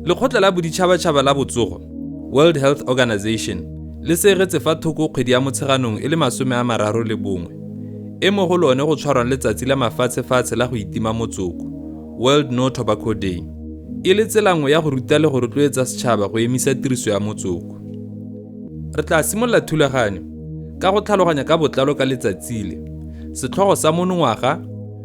Lekgotla la Boditšhabatšhaba la Botsogo, World Health Organization, le seegetse fa thoko kgwedi ya Motsheganong e le 31, e mo go lone go tshwarwang Letsatsi la Mafatshefatshe la go Itima Motsoko, World No Tobacco Day, e le tsela nngwe ya go ruta le go rotloetsa setšhaba go emisa tiriso ya motsoko. Re tla simolola thulaganyo ka go tlhaloganya ka botlalo ka letsatsi le, setlhogo sa monongwaga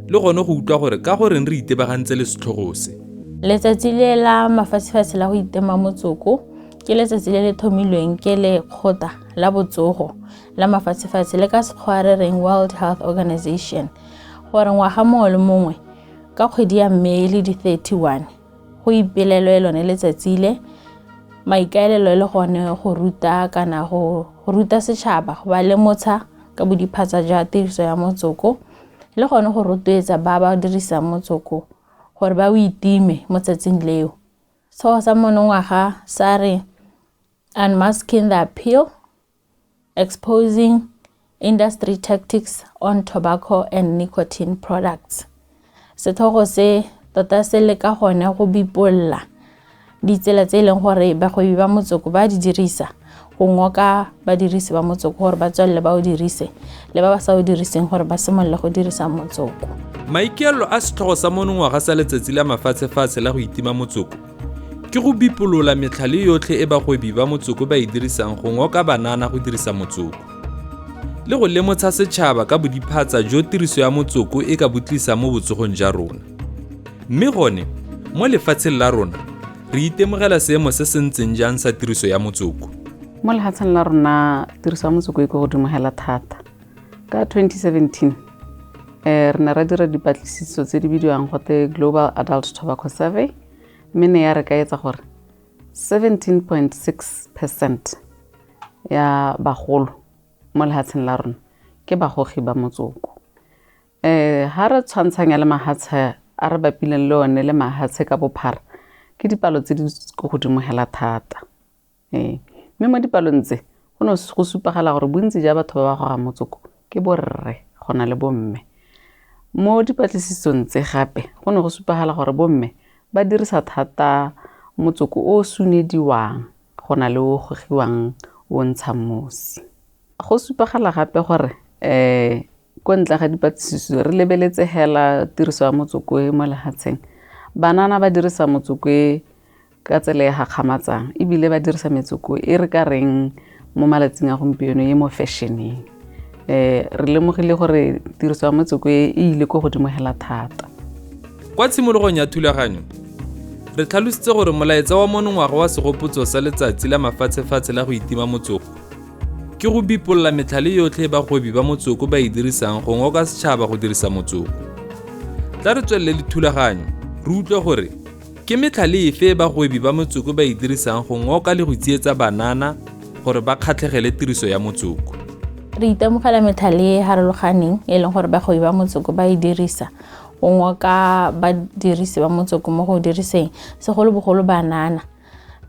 le gone go utlwa gore ka goreng re itebagantse le setlhogo se. Letsatsi le la mafatshefatshe la go itema motsoko ke letsatsi le le thomilweng ke Lekgotla la Botsogo la Mafatshefatshe le ka Sekgowa re reng World Health Organization gore ngwaga mongwe le mongwe ka kgwedi ya Mme e le di-31 go ipelelwe lone letsatsi le. Maikaelelo e le gone go ruta kana go ruta setšhaba go ba lemotsha ka bodiphatsa jwa tiriso ya motsoko le gone go rotloetsa ba ba dirisang motsoko gore ba o itime mo tsatsing leo. Setlhogo sa monongwaga sa re Unmasking the Appeal, Exposing Industry Tactics on Tobacco and Nicotine Products. Setlhogo se tota se leka gone go bipolla ditsela tse e leng gore bagwebi ba motsoko ba di dirisa go ngoka badirisi ba motsoko gore ba tswelele ba o dirise le ba ba sa o diriseng gore ba simolole go dirisa motsoko. Maikaelelo a setlhogo sa monongwaga sa Letsatsi la Mafatshefatshe la go Itima Motsoko ke go bipolola metlhale yotlhe e bagwebi ba motsoko ba e dirisang go ngoka banana go dirisa motsoko le go lemotsha setšhaba ka bodiphatsa jo tiriso ya motsoko e ka bo tlisang mo botsogong ja rona. Mme gone, mo lefatsheng la rona, re itemogela seemo se se ntseng jang sa tiriso ya motsoko? Mo lefatsheng la rona tiriso ya motsoko e ko godimo hela thata. Ka 2017 re ne ra dira dipatlisiso tse di bidiwang gote Global Adult Tobacco Survey, mme ne ya re kaetsa gore 17.6% ya bagolo mo lefatsheng la rona ke bagogi ba motsoko. Ha re tshwantshanya le mahatshe a re bapileng le one le mahatshe ka bophara, ke dipalo tse di ko godimo hela thata. Mme mo dipalong tse go ne go supagala gore bontsi ja batho ba ba gogang motsoko ke borre go na le bomme. Mo dipatlisisong tse gape go ne go supagala gore bomme ba dirisa thata motsoko o sunediwang go na le o gogiwang o ntshang mosi. Go supagala gape gore ko ntle ga dipatlisiso re lebeletse hela tiriso ya motsoko e mo lefatsheng, banana ba dirisa motsoko e ka tsela e gakgamatsang, ebile ba dirisa metsoko e re ka reng mo malatsing a gompieno e mo fashion-eng. Re lemogile gore tiriso ya motsoko e e ile ko godimo hela thata. Kwa tshimologong ya thulaganyo, re tlhalositse gore molaetsa wa monongwaga wa segopotso sa Letsatsi la Mafatshefatshe la go Itima Motsoko ke go bipolola metlhale yotlhe e bagwebi ba motsoko ba e dirisang go ngoka setšhaba go dirisa motsoko. Tla re tswelele le thulaganyo, re utlwe gore ke metlhale efe e bagwebi ba motsoko ba e dirisang go ngoka le go tsietsa banana gore ba kgatlhegele tiriso ya motsoko. Re itemogela methale e harologaneng e leng gore bagwebi ba motsoko ba e dirisa go ngoka badirisi ba motsoko mo go diriseng, segolobogolo banana.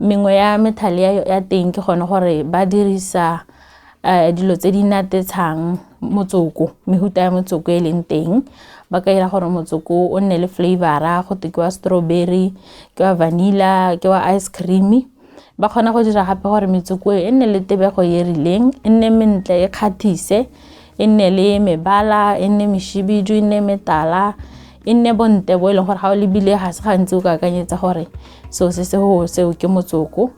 Mengwe ya methale ya teng ke gone gore ba dirisa dilo tse di natetshang motsoko, mehuta ya motsoko e leng teng. Ba ka dira gore motsoko o nne le flavor-a, go twe ke wa strawberry, ke wa vanilla, ke wa ice cream. Ba kgona go dira gape gore metsoko e nne le tebego e rileng, e nne mentle, e kgathise, e nne le mebala, e nne meshibidu, e nne metala, e nne bontle bo e leng gore ga o lebile ga se gantsi o ka akanyetsa gore seo se seo ke motsoko.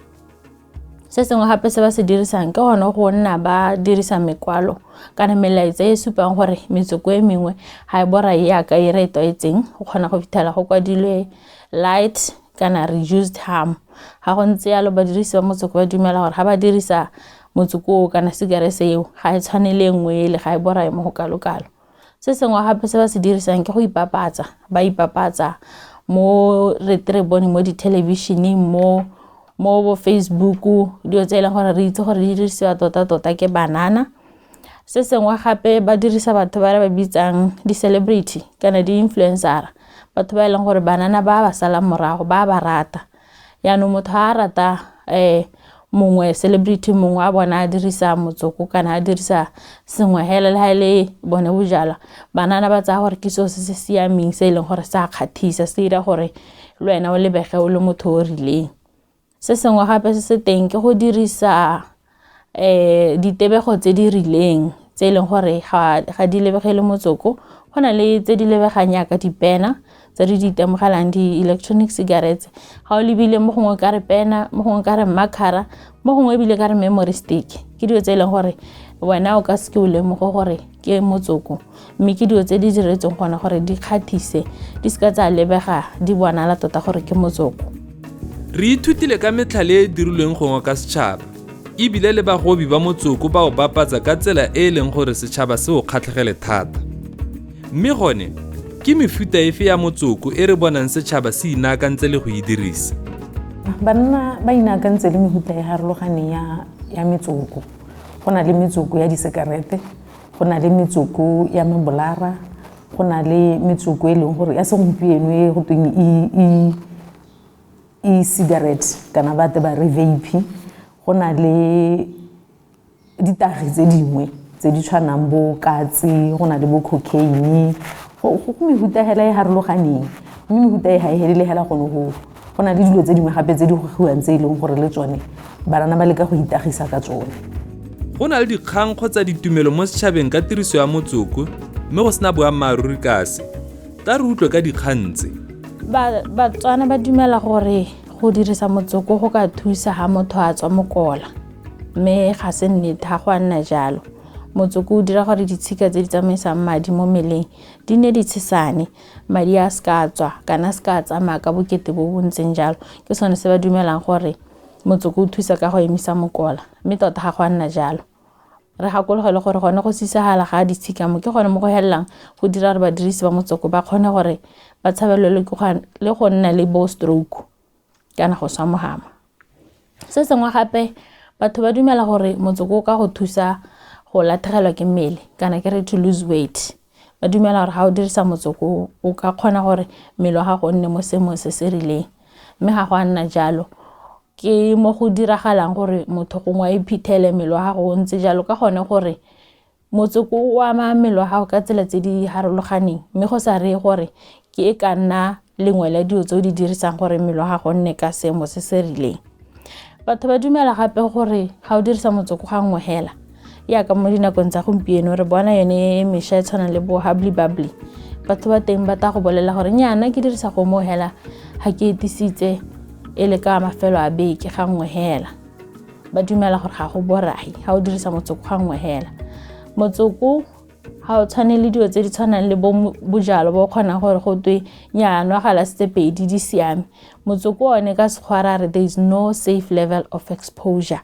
Se sengwe gape se ba se dirisang ke gone go nna ba dirisa mekwalo kana melaetsa e supang gore metsoko e mengwe ga e borai yaka e re e tlwaetseng. O kgona go fitlhela go kwadilwe light kana reduced harm. Ga go ntse yalo badirisi ba motsoko ba dumela gore ga ba dirisa motsoko o kana sikarese eo ga e tshwane le e nngwe ele, ga e borai mo go kalo-kalo. Se sengwe gape se ba se dirisang ke go ipapatsa, ba ipapatsa mo re tle re bone mo dithelebišeneng, mo bo Facebook, dilo tse e leng gore re itse gore di dirisiwa tota-tota ke banana. Se sengwe gape ba dirisa batho ba re ba bitsang di-celebrity kana di-influencer-a, batho ba e leng gore banana ba ba salang morago ba ba rata. Yaanong motho ga a rata mongwe celebrity mongwe a bona a dirisa motsoko kana a dirisa sengwe hela le ha e le bone bojalwa, banana ba tsaya gore ke seo se se siameng se e leng gore se a kgathisa, se dira gore le wena o lebege o le motho o rileng. Se sengwe gape se se teng ke go dirisa ditebego tse di rileng tse e leng gore ga di lebegele motsoko. Go na le tse di lebegang jaaka dipena tse re di itemogelang di-electronic cigarettes. Ga o lebile mo gongwe ka re pena, mo gongwe ka re marker-a, mo gongwe ebile ka re memory stick. Ke dilo tse e leng gore wena o ka seke o lemoge gore ke motsoko, mme ke dilo tse di diretsweng gone gore di kgathise, di seka tsa lebega di bonala tota gore ke motsoko. Re ithutile ka metlhale e e dirilweng go ngoka setšhaba, ebile le bagobi ba motsoko ba o bapatsa ka tsela e e leng gore setšhaba se o kgatlhegele thata. Mme gone, ke mefuta efe ya motsoko e re bonang setšhaba se inaakantse le go e dirisa? Banna ba inaakantse le mefuta e harologaneng ya metsoko. Go na le metsoko ya disekerete, go na le metsoko ya mebolara, go na le metsoko e leng gore ya segompieno e go tweng e-cigarette kana ba te ba re vape. Go na le ditagi tse dingwe tse di tshwanang bo katse, go na le bo cocaine, go mefuta hela e harologaneng, mme mefuta e ga e helele hela gone go. Go na le dilo tse dingwe gape tse di gogiwang tse e leng gore le tsone banana ba leka go itagisa ka tsone. Go na le dikgang kgotsa ditumelo mo setšhabeng ka tiriso ya motsoko, mme go sena boammaaruri ka se. Tla re utlwe ka dikgang tse. Batswana ba dumela gore go dirisa motsoko go ka thusa ha motho a tswa mokola, mme ga se nnete, ga go a nna jalo. Motsoko o dira gore ditshika tse di tsamaisang madi mo mmeleng di nne di tshesane, madi a seka a tswa kana a seka a tsamaya ka bokete bo bo ntseng jalo. Ke sone se ba dumelang gore motsoko o thusa ka go emisa mokola, mme tota ga go a nna jalo. Re gakologelwe gore gone go sisagala ga ditshika mo ke gone mo go helelang go dira gore badirisi ba motsoko ba kgone gore ba tshabelelwe le go nna le bo stroke kana go swa mogama. Se sengwe gape, batho ba dumela gore motsoko o ka go thusa go latlhegelwa ke mmele kana ke re to lose weight. Ba dumela gore ga o dirisa motsoko o ka kgona gore mmele wa gago o nne mo seemong se se rileng, mme ga go a nna jalo. Ke mo go diragalang gore motho gongwe a iphitlhele mmele wa gago o ntse jalo ka gone gore motsoko o ama mmele wa gago ka tsela tse di harologaneng, mme go sa reye gore ke e ka nna lengwe la dilo tse o di dirisang gore mmele wa gago o nne ka seemo se se rileng. Batho ba dumela gape gore ga o dirisa motsoko ga nngwe hela, jaaka mo dinakong tsa gompieno re bona yone e mešwa e tshwanang le bo hubbly bubbly. Batho ba teng ba tla go bolelela gore nnyaa, nna ke dirisa go mo hela ga ke etisitse e le ka mafelo a beke ga nngwe hela. Ba dumela gore ga go borai ga o dirisa motsoko ga nngwe hela. Motsoko ga o tshwane le dilo tse di tshwanang le bo bojalwa bo o kgonang gore go twe nnyaa, nwa galase tse pedi di siame. Motsoko one ka Sekgowa ra re there is no safe level of exposure.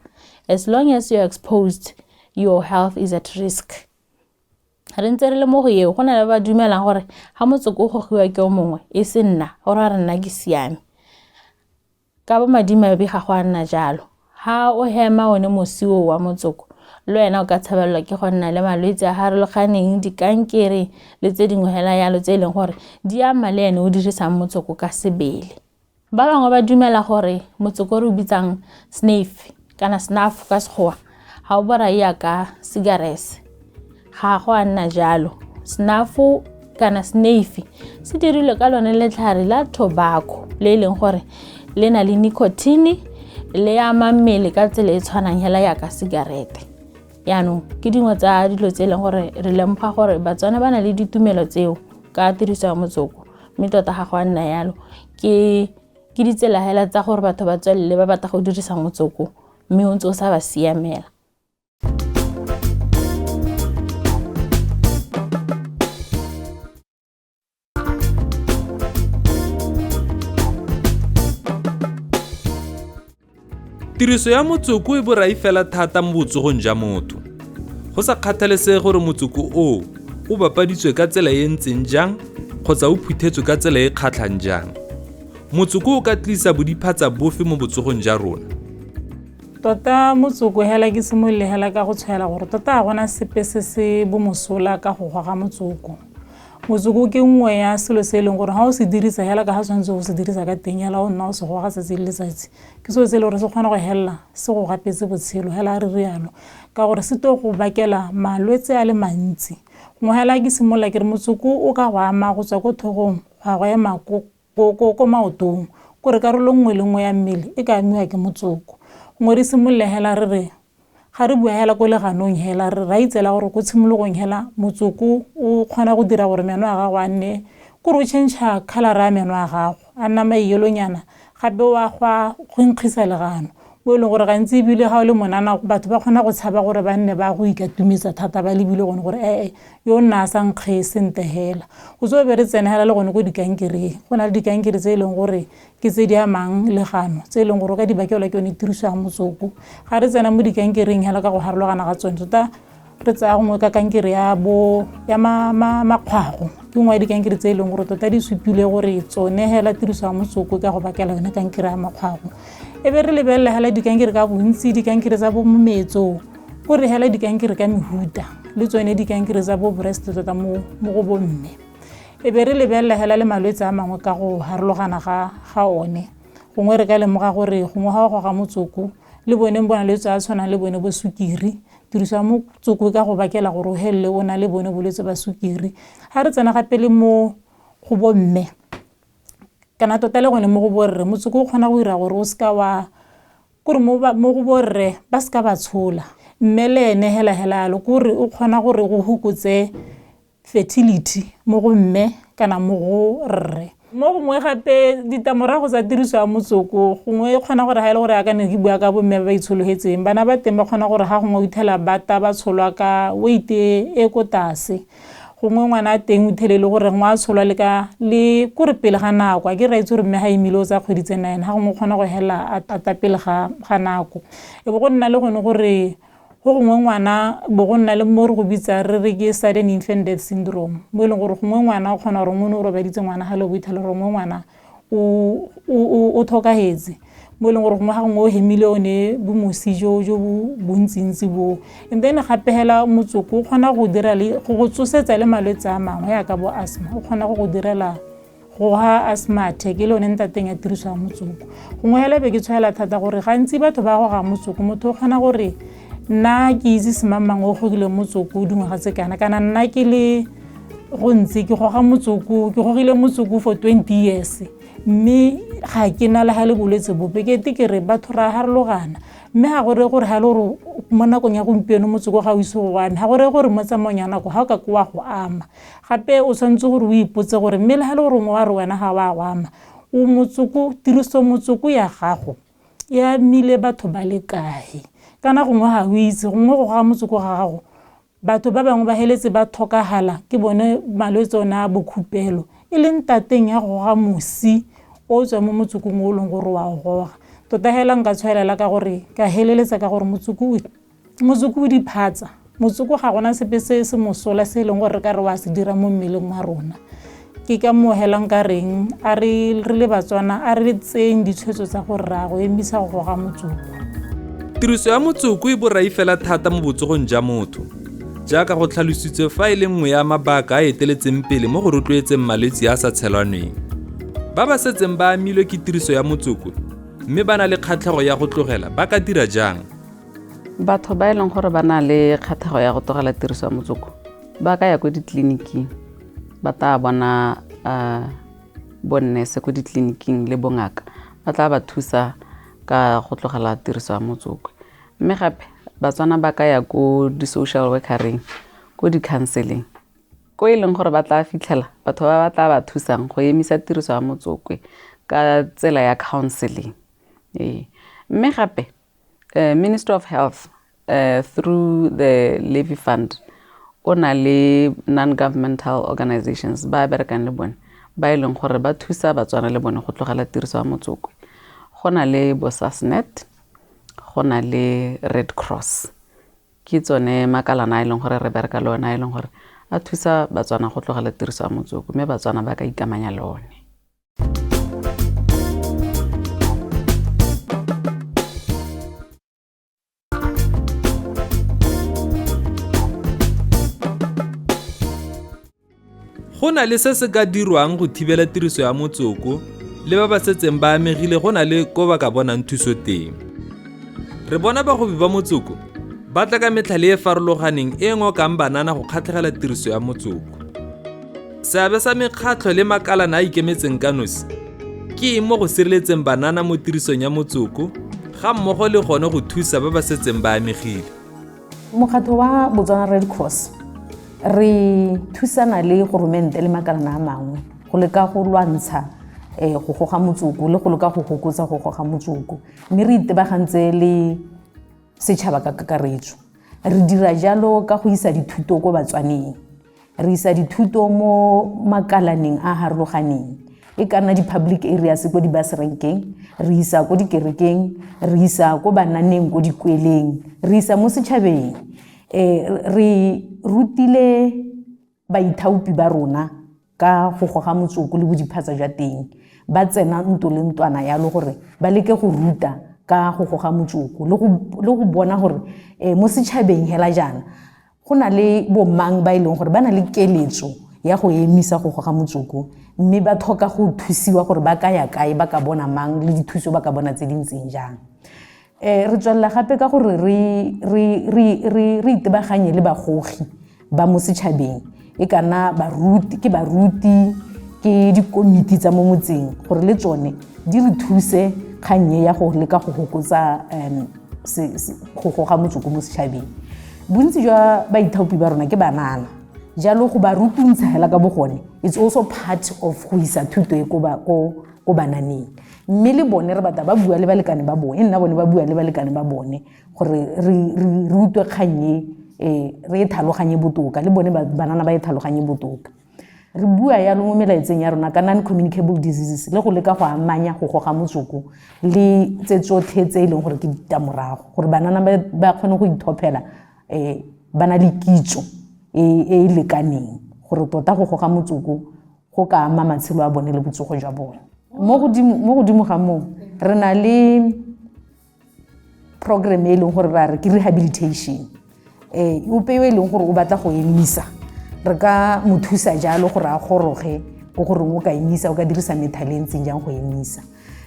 As long as you're exposed, your health is at risk. Re ntse re le mo go eo, go na le ba dumelang gore ga motsoko o gogiwa ke o mongwe e se nna, go raya gore nna ke siame. Ka bo madimabe ga go a nna jalo. Ha o hema one mosi oo wa motsoko, le wena o ka tshabelelwa ke go nna le malwetse a harologaneng, dikankere le tse dingwe hela yalo tse e leng gore di ama le ene o dirisang motsoko ka sebele. Ba bangwe ba dumela gore motsoko o re o bitsang snuff kana snuff ka Sekgowa ga o borai jaaka cigarettes. Ga go a nna jalo. Snuff kana snuff se dirilwe ka lone letlhare la tobacco le e leng gore le na le nicotine, le ama mmele ka tsela e tshwanang hela jaaka cigarette. Jaanong ke dingwe tsa dilo tse e leng gore re lemoga gore Batswana ba na le ditumelo tseo ka tiriso ya motsoko, mme tota ga go a nna yalo. Ke ditsela hela tsa gore batho ba tswelele ba batla go dirisa motsoko mme o ntse o sa ba siamela. Tiriso ya motsoko e borai fela thata mo botsogong jwa motho. Go sa kgathalesege gore motsoko oo o bapaditswe ka tsela e ntseng jang kgotsa o phuthetswe ka tsela e kgatlhang jang. Motsoko o ka tlisa bodiphatsa bofe mo botsogong jwa rona? Tota motsoko hela ke simolole hela ka go tshwaela gore tota ga gona sepe se se bomosola ka go goga motsoko. Motsoko ke nngwe ya selo se e leng gore ga o se dirisa hela ka ga tshwanetse go se dirisa ka teng hela o nna o se goga tsatsi le letsatsi. Ke selo se e leng gore se kgona go helela se go gapetse botshelo hela re rialo, ka gore se tlo go bakela malwetse a le mantsi. Gongwe hela ke simolola ke re motsoko o ka go ama go tswa ko tlhogong go ya go ema ko maotong, Kore karolo nngwe le nngwe ya mmele e ka amiwa ke motsoko. Gongwe re simolole hela re re ga re bua hela ko leganong hela re ra itsela gore ko tshimologong hela motsoko o kgona go dira gore meno a gago a nne kore o change color ya meno a gago a nna maiyelonyana gape wa gwa go nkgisa legano mo e leng gore gantsi ebile ga o le monana batho ba kgona go tshaba gore ba nne ba go ikatumetsa thata ba lebile gone gore ee yo nna a sa nkge sentle hela. Go tso be re tsena hela le gone ko dikankereng, go na le dikankere tse e leng gore ke tse di amang legano tse e leng gore o ka di bakelwa ke yone tiriso ya motsoko. Ga re tsena mo dikankereng hela ka go harologana ga tsone tota re tsaya gongwe ka kankere ya bo ya makgwago ke nngwe ya dikankere tse e leng gore tota di supile gore tsone hela tiriso ya motsoko ka go bakela yone kankere ya makgwago. E be re lebelela hela dikankere ka bontsi, dikankere tsa bo mometso, o re hela dikankere ka mehuta le tsone dikankere tsa bo breast tota mo go bomme. E be re lebelela hela le malwetse a mangwe ka go harologana ga one. Gongwe re ka lemoga gore gongwe ga o goga motsoko le bone bo malwetse a tshwanang le bone bo sukiri, tiriso ya motsoko e ka go bakela gore o helele o na le bone bolwetse ba sukiri. Ga re tsena gape le mo go bomme kana tota le gone mo go borre, motsoko o kgona go dira gore o seka wa kore mo go borre ba seka ba tshola. Mme le ene hela hela yalo kore o kgona gore go hokotse fertility mo go mme kana mo go rre. Mo gongwe gape ditlamorago tsa tiriso ya motsoko gongwe e kgona gore ga e le gore yaka ne ke bua ka bomme ba ba itshologetseng, bana ba teng ba kgona gore ga gongwe o ithela bata ba tsholwa ka weight e ko tlase. Gongwe ngwana a teng o ithele le gore ngwe a tsholwa le ka le kore pele ga nako, a ke re a itse gore mme ga imile o tsaya kgwedi tse 9, ga gongwe o kgona go hela a tata pele ga nako. E bo go nna le gone gore go gongwe ngwana bo go nna le mo re go bitsang re re ke sudden infant death syndrome, mo e leng gore gongwe ngwana o kgona gore ngwe o robaditse ngwana ga le bo ithela gore gongwe ngwana o tlhokahetse, mo e leng gore gongwe ga gongwe o hemile one bomosi jo jo bontsintsi bo. And then gape hela motsoko o kgona go dira le go go tsosetsa le malwetse a mangwe yaka bo asthma, o kgona go go direla go ga asthma attack e le yone ntateng ya tiriso ya motsoko. Gongwe hela be ke tshwaela thata gore gantsi batho ba goga motsoko, motho o kgona gore nna ke itse semang-mang o gogile motsoko dingwaga tse kana, kana nna ke le go ntse ke goga motsoko, ke gogile motsoko for 20 years mme ga ke na le ga le bolwetse bope. Ke ete ke re batho ra harologana, mme ga go reye gore ga e le gore mo nakong ya gompieno motsoko ga o ise go ame, ga go reye gore mo tsamaong ya nako ga o ka ke wa go ama. Gape o tshwanetse gore o ipotse gore mme le ga e le gore wa re wena ga wa go ama, o motsoko, tiriso motsoko ya gago e amile batho ba le kae? Kana gongwe ga o itse, gongwe go goga motsoko ga gago batho ba bangwe ba heletse ba tlhokagala ke bone malwetse one a bokhupelo e leng tateng ya go goga mosi o tswang mo motsokong o e leng gore wa o goga. Tota hela nka tshwaelela ka gore ka heleletsa ka gore motsoko o diphatsa. Motsoko ga gona sepe se se mosola se e leng gore re ka re wa se dira mo mmeleng wa rona. Ke ka moo hela nka reng a re le Batswana a re tseyeng ditshwetso tsa gore re a go emisa go goga motsoko. Tiriso ya motsoko e borai fela thata mo botsogong ja motho, jaaka go tlhalositswe fa e le nngwe ya mabaka a eteletseng pele mo go rotloetseng malwetse a sa tshelwaneng. Ba ba setseng ba amilwe ke tiriso ya motsoko mme ba na le kgatlhego ya go tlogela ba ka dira jang? Batho ba e leng gore ba na le kgatlhego ya go tlogela tiriso ya motsoko ba ka ya ko ditleliniking, ba tla bona bonnese ko ditleliniking le bongaka ba tla ba thusa ka go tlogela tiriso ya motsoko. Mme gape Batswana ba ka ya ko di-social worker-eng, ko di-counseling, ko e leng gore ba tla fitlhela batho ba ba tla ba thusang go emisa tiriso ya motsoko ka tsela ya counseling. Mme gape Ministry of Health through the Levy Fund o na le non-governmental organizations ba berekang le bone ba e leng gore ba thusa Batswana le bone go tlogela tiriso ya motsoko. Go na le bo SASNET, go na le Red Cross. Ke tsone makalana a e leng gore re bereka le one a e leng gore a thusa Batswana go tlogela tiriso ya motsoko, mme Batswana ba ka ikamanya le one. Go na le se se ka dirwang go thibela tiriso ya motsoko le ba ba setseng ba amegile go na le ko ba ka bonang thuso teng. Re bona bagobi ba motsoko ba tla ka metlhale e farologaneng e ngokang banana go kgatlhegela tiriso ya motsoko. Seabe sa mekgatlho le makalana a ikemetseng ka nosi Ke eng mo go sireletseng banana mo tirisong ya motsoko ga mmogo le gone go thusa ba ba setseng ba amegile? Mokgatlho wa Botswana Red Cross re thusana le goromente le makalana a mangwe go leka go lwantsha go goga motsoko le go leka go fokotsa go goga motsoko, mme re itebagantse le setšhaba ka kakaretso. Re dira jalo ka go isa dithuto ko Batswaneng, re isa dithuto mo makalaneng a harologaneng, e ka nna di-public areas ko di-bus renkeng, re isa ko dikerekeng, re isa ko bananeng ko dikweleng, re isa mo setšhabeng. Re rutile baithaopi ba rona ka go goga motsoko le bodiphatsa jwa teng, ba tsena ntlo le ntlwana yalo gore ba leke go ruta ka go goga motsoko le go bona gore mo setšhabeng hela jaana go na le bomang ba e leng gore ba na le keletso ya go emisa go goga motsoko, mme ba tlhoka go thusiwa gore ba ka ya kae, ba ka bona mang le dithuso ba ka bona tse di ntseng jang. Re tswelela gape ka gore re itebaganye le bagogi ba mo setšhabeng, e ka nna baruti, ke baruti, ke dikomiti tsa mo motseng, gore le tsone di re thuse kgang e ya go leka go fokotsa go goga motsoko mo setšhabeng. Bontsi jwa baithaopi ba rona ke banana, jalo go ba rutuntsha hela ka bogone it's also part of go isa thuto e ko bananeng. Mme le bone re batla ba bua le balekane ba bone, e nna bone ba bua le balekane ba bone gore re utlwe kgang e, re e tlhaloganye botoka, le bone banana ba e tlhaloganye botoka. Re bua yalo mo melaetseng ya rona ka non-communicable diseases le go leka go amanya go goga motsoko le tse tsotlhe tse e leng gore ke ditlamorago, gore banana ba kgone go ithophela ba na le kitso e e lekaneng gore tota go goga motsoko go ka ama matshelo a bone le botsogo jwa bone. Mo godimo ga moo re na le program e leng gore ra re ke rehabilitation. Ope yo e leng gore o batla go emisa, re ka mo thusa jalo gore a goroge ko goreng o ka emisa, o ka dirisa methale e ntseng jang go emisa.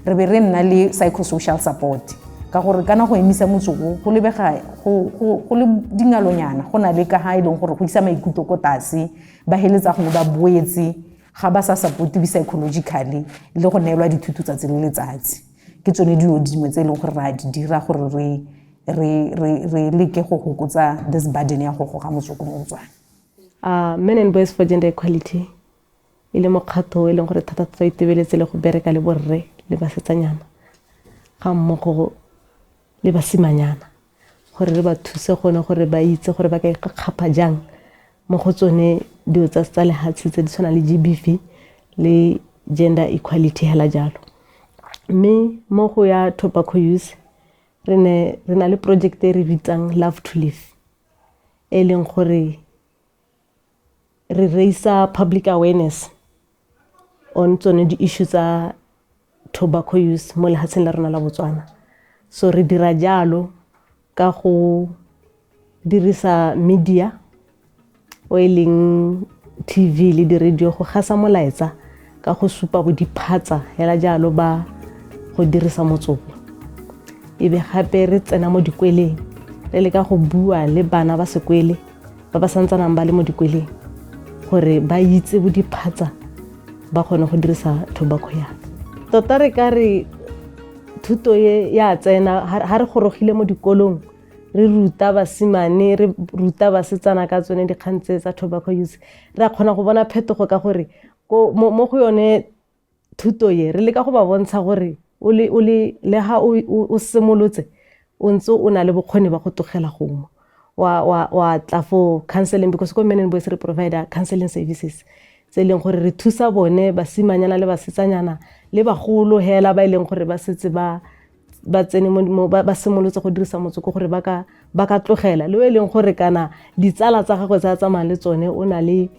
Re be re nna le psychosocial support, ka gore kana go emisa motsoko go lebega go le dingalonyana, go na le ka ga e leng gore go isa maikutlo ko tlase, ba heletsa gongwe ba boetse ga ba sa supportiwe psychologically le go neelwa dithuto tsatsi le letsatsi. Ke tsone dilo dingwe tse e leng gore re a di dira gore re leke go fokotsa this burden ya go goga motsoko mo Botswana. Men and Boys for Gender Equality e le mokgatho e leng gore thata-thata o itebeletse le go bereka le borre le basetsanyana ga mmogo le basimanyana, gore re ba thuse gone gore ba itse gore ba ka ikgapha jang mo go tsone dilo tsa lehatshe tse di tshwanang le GBV le gender equality hela jalo. Mme mo go ya tobacco use re ne re na le project e re bitsang Love to Live, e leng gore re raise public awareness on tsone di-issue tsa tobacco use mo lehatsheng la rona la Botswana. So re dira jalo ka go dirisa media o e leng TV le di-radio go gasa molaetsa ka go supa bo diphatsa hela jalo ba go dirisa motsoko. E be gape re tsena mo dikweleng, re leka go bua le bana ba sekwele ba ba santsanang ba le mo dikweleng gore ba itse bo diphatsa ba kgone go dirisa tobacco yana. Tota re ka re thuto e ya tsena ha re gorogile mo dikolong, re ruta basimane, re ruta basetsana ka tsone dikgang tse tsa tobacco use, re a kgona go bona phetogo ka gore mo go yone thuto ye re leka go ba bontsha gore o le le ha o simolotse o ntse o na le bokgoni ba go tlogela go nwa, wa tla for counseling, because ko Men and Boys re provide counseling services tse e leng gore re thusa bone basimanyana le basetsanyana le bagolo hela ba e leng gore ba setse ba tsene mo ba simolotse go dirisa motsoko gore ba ka tlogela, le o e leng gore kana ditsala tsa gagwe tsa tsamayang le tsone o na le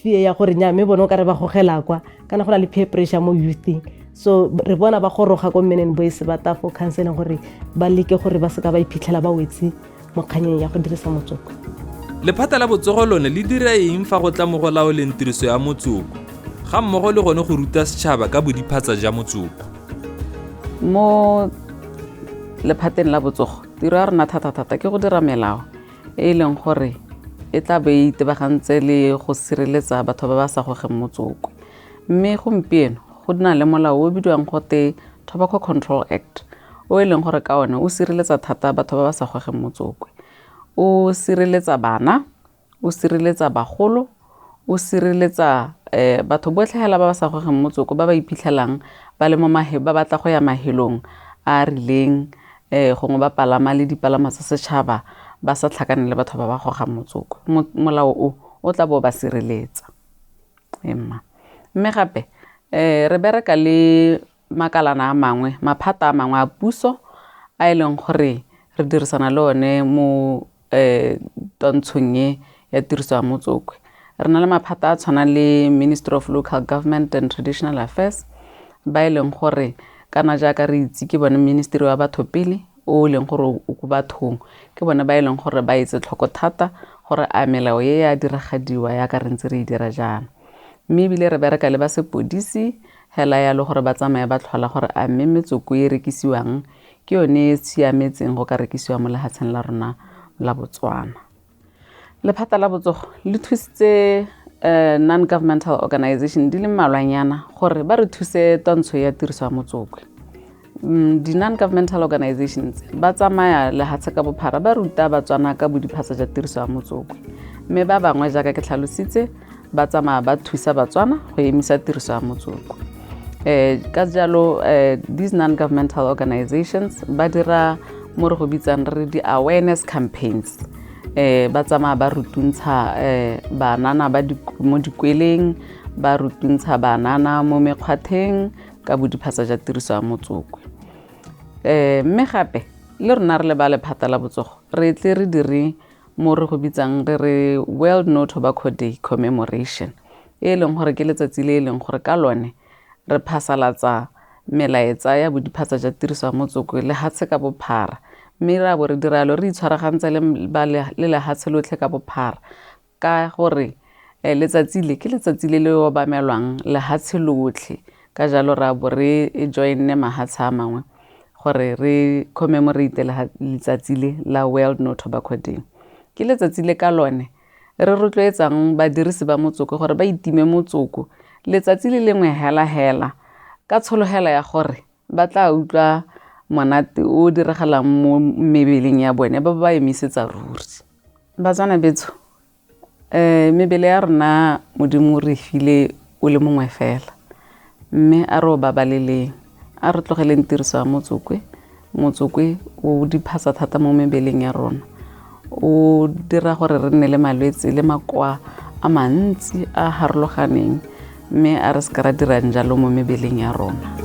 fear ya gore nya mme bone o ka re ba gogela kwa, kana go na le peer pressure mo youthing. So re bona ba goroga ko Men and Boys ba ta for counseling gore ba leke gore ba seka ba iphitlhela ba wetse mo kganyeng ya go dirisa motsoko. Lephata la botsogo lone le dira eng fa go tla mo go laoleng tiriso ya motsoko, ga mmogo le gone go ruta setšhaba ka bodiphatsa ja motsoko? Mo lephateng la botsogo, tiro ya rona thata-thata ke go dira melao e e leng gore e tla be e itebagantse le go sireletsa batho ba ba sa gogeng motsoko. Mme gompieno Go na le molao o bidiwang gote Tobacco Control Act, o e leng gore ka one o sireletsa thata batho ba ba sa gogeng motsoko. O sireletsa bana, o sireletsa bagolo, o sireletsa batho botlhe hela ba ba sa gogeng motsoko, ba ba iphitlhelang ba le mo ba batla go ya mahelong a a rileng, gongwe ba palama le dipalama tsa setšhaba ba sa tlhakane le batho ba ba gogang motsoko. Molao o o tla bo ba sireletsa. Emma. Mme gape re bereka le makalana a mangwe, maphata a mangwe a puso a e leng gore re dirisana le one mo twantshong e ya tiriso ya motsoko. Re na le maphata a tshwanang le Ministry of Local Government and Traditional Affairs, ba e leng gore kana jaaka re itse ke bone Ministry wa Batho Pele o e leng gore o ko bathong, ke bone ba e leng gore ba etse tlhoko thata gore a melao e ya diragadiwa yaka re ntse re e dira jaana. Mme ebile re bereka le ba sepodisi hela yalo gore ba tsamaye ba tlhola gore a mme metsoko e rekisiwang ke yone e siametseng go ka rekisiwa mo lefatsheng la rona la Botswana. Lephata la botsogo le thusitse non-governmental organization di le mmalwanyana gore ba re thuse twantsho ya tiriso ya motsoko. Di-non-governmental organizations ba tsamaya lehatshe ka bophara ba ruta Batswana ka bodiphatsa jwa tiriso ya motsoko, mme ba bangwe jaaka ke tlhalositse ba tsamaya ba thusa Batswana go emisa tiriso ya motsoko. Ka jalo these non-governmental organizations ba dira mo re go bitsang re di-awareness campaigns. Ba tsamaya ba rutuntsha banana ba mo dikweleng, ba rutuntsha banana mo mekgwatheng ka bodiphatsa jwa tiriso ya motsoko. Mme gape le rona re le ba lephata la botsogo re tle re dire mo re go bitsang re re World No Tobacco Day commemoration, e leng gore ke letsatsi le e leng gore ka lone re phasalatsa melaetsa ya bodiphatsa jwa tiriso ya motsoko lehatshe ka bophara. Mme ra bo re dira yalo re itshwaragantse le lehatshe lotlhe ka bophara, ka gore letsatsi le ke letsatsi le le obamelwang lehatshe lotlhe. Ka jalo ra bo re join-ne mahatshe a mangwe gore re commemorate letsatsi le la World No Tobacco Day. Ke letsatsi le ka lone re rotloetsang badirisi ba motsoko gore ba itime motsoko letsatsi le lengwe hela hela, ka tshologelo ya gore ba tla utlwa monate o diragalang mo mebeleng ya bone ba ba emisetsa ruri. Batswana betsho, mebele ya rona Modimo re file o le mongwe fela, mme a re o babaleleng, a re tlogeleng tiriso ya motsokwe. Motsokwe o diphatsa thata mo mebeleng ya rona, o dira gore re nne le malwetse le makoa a mantsi a harologaneng, mme a re se ka ra dirang jalo mo mebeleng ya rona.